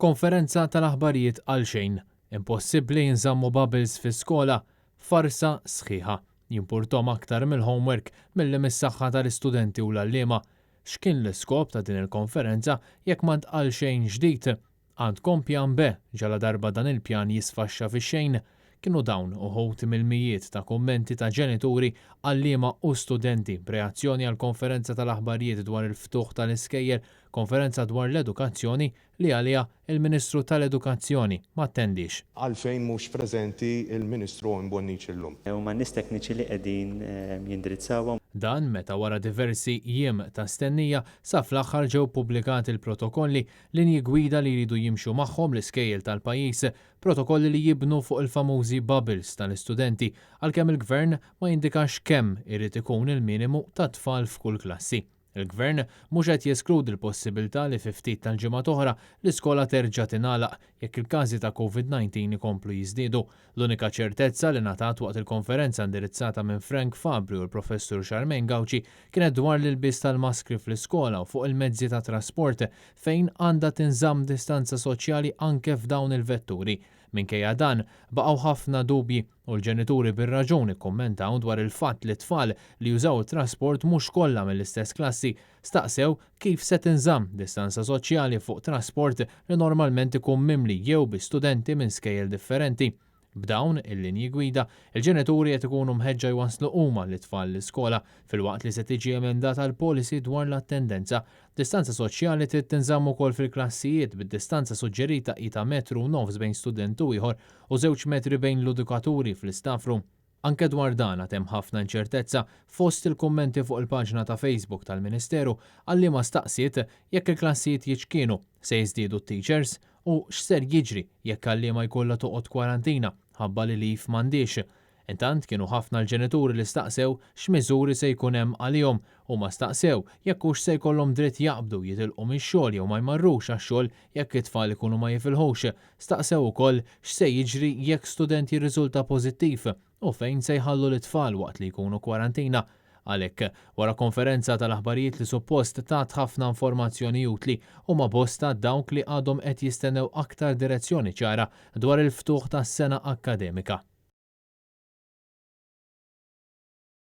Konferenza tal-aħbarijiet għalxejn. Impossibbli jinżammu bubbles fi skola. Farsa sħiħa. Jimpurthom aktar mill-homework milli mis-saħħa tal-istudenti u l-għalliema. X'kien l-iskop ta' din il-konferenza jekk ma ntqal xejn ġdid? Għandkom pjan B ġaladarba dan il-pjan jisfaxxa fix-xejn? Kienu dawn uħud mill-mijiet ta' kummenti ta' ġenituri, għalliema u studenti b'reazzjoni għall-konferenza tal-aħbarijiet dwar il-ftuħ tal-iskejjel, konferenza dwar l-edukazzjoni li għaliha il-Ministru tal-Edukazzjoni ma attendiex. Għalfejn mhux preżenti l-Ministru Owen Bonnici llum? Huma n-nies tekniċi li qegħdin jindirizzawha. Dan meta wara diversi jiem ta' stennija sa fl-aħħar ġew pubblikati l-protokolli, linji gwida li jridu jimxu magħhom l-iskejjel tal-pajjiż, protokolli li jibnu fuq il-famużi bubbles tal-istudenti, għalkemm il-Gvern ma jindikax kemm irid ikun il-minimu ta' tfal f'kull klassi. Il-Gvern mhux qed jeskludi l-possibilità li fi ftit tal-ġimgħat oħra l-iskola terġa' tingħalaq jekk il-każi ta' Covid-19 ikomplu jiżdiedu. L-unika ċertezza li ngħatat waqt il-konferenza indirizzata minn Frank Fabri u l-Professur Charmaine Gauci kienet dwar l-ilbies tal-maskri fl-iskola u fuq il-mezzi ta' trasport fejn għandha tinżamm distanza soċjali anke f'dawn il-vetturi. Minkejja dan, baqgħu ħafna dubji u l-ġenituri bir-raġun ikkummentaw dwar il-fatt li t-tfal li jużaw it-trasport mhux kollha mill-istess klassi staqsew kif se tinżamm distanza soċjali fuq trasport li normalment ikun mimli jew bi studenti minn skejjel differenti. B'dawn il-linji gwida, il-ġenituri qed ikunu mħeġġa jwasslu huma lit-tfal l-iskola filwaqt li se tiġi emendata l-policy dwar l-attendenza. Distanza soċjali trid tinżamm ukoll fil-klassijiet, bid-distanza suġġerita hi ta' metru u nofs bejn student u ieħor u żewġ metri bejn l-edukaturi fl-istaff room. Anke dwar dan għad hemm ħafna inċertezza fost il-kummenti fuq il-paġna ta' Facebook tal-Ministeru għalliema staqsiet jekk il-klassijiet jiċkienu, se jiżdiedu t-teachers u x'ser jiġri jekk għalliema jkollha toqgħod kwarantina ħabba li leave m'għandhiex. Intant kienu ħafna l-ġenituri li staqsew x'miżuri se jkun hemm għalihom. Huma staqsew jekk hux se jkollhom dritt jaqbdu jitilqu mix-xogħol jew ma jmarrux għax-xogħol jekk it-tfal ikunu ma jifilħux. Staqsew ukoll x'se jiġri jekk student jirriżulta pożittiv u fejn se jħallu lit-tfal waqt li jkunu kwarantina. Għalhekk, wara konferenza tal-aħbarijiet li suppost tat ħafna informazzjoni utli, huma bosta dawk li għadhom qed jistennew aktar direzzjoni ċara dwar il-ftuħ tas-sena akkademika.